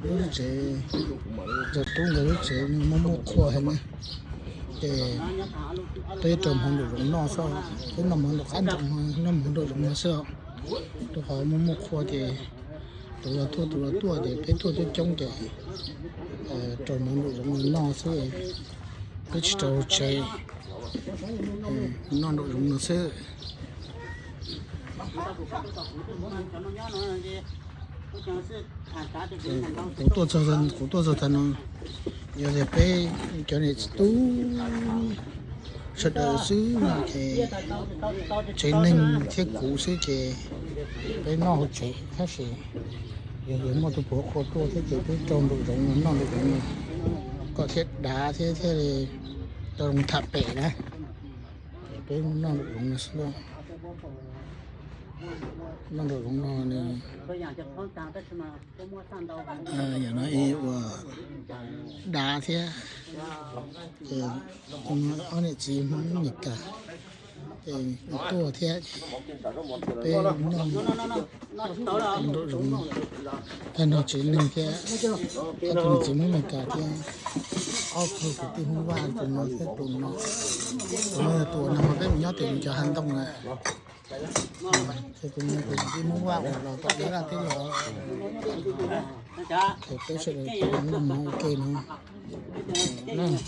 Lub tsev, cov tub nkawd lub tsev muaj muaj qhua heev na, ces peb rau hmoov nraum zoov noj xwb, peb noj hmoov nraum qab nroos, noj hmoov nraum zoov no xwb os. Rau qhov muaj muaj qhua ces tus los tuaj tus los tuaj ces peb tuaj coob coob ces rau hmoov nraum zoov no noj xwb, peb tsis rau tsev, noj nraum zoov no xwb. Kuv tuaj txog, kuv tuaj txog tag no, yog tias peb cov niam txiv tub sawv daws xwb no ces tsev neeg thiab kuv xwb ces peb noj hauv tsev tab sis yog tias muaj tus puav qhua tuaj thiab ces peb rau nraum zoov no noj nraum zoov no kom thiaj dav thiab thiaj li tau zoo tham pem na. Ces peb noj nraum zoov no xwb, noj nraum zoov no nws yam no ua dav thiab. Ces ob niam txiv Hmoob Mes Kas ces tuaj thiab, peb noj nraum zoov no, tag nrho tsev neeg thiab, ob tug niam txiv Hmoob Mes Kas thiab ob tug kwv tij Hmoob Vaj, tus no thiab tus no. Tus no yog tus uas nag hmo peb mus nyob tim nws cov hav ntoo na. Ces tus no tus kwv tij Hmoob Vaj uas los tom Nyab Laj teb los, ces peb sawv daws noj mov ua ke no na.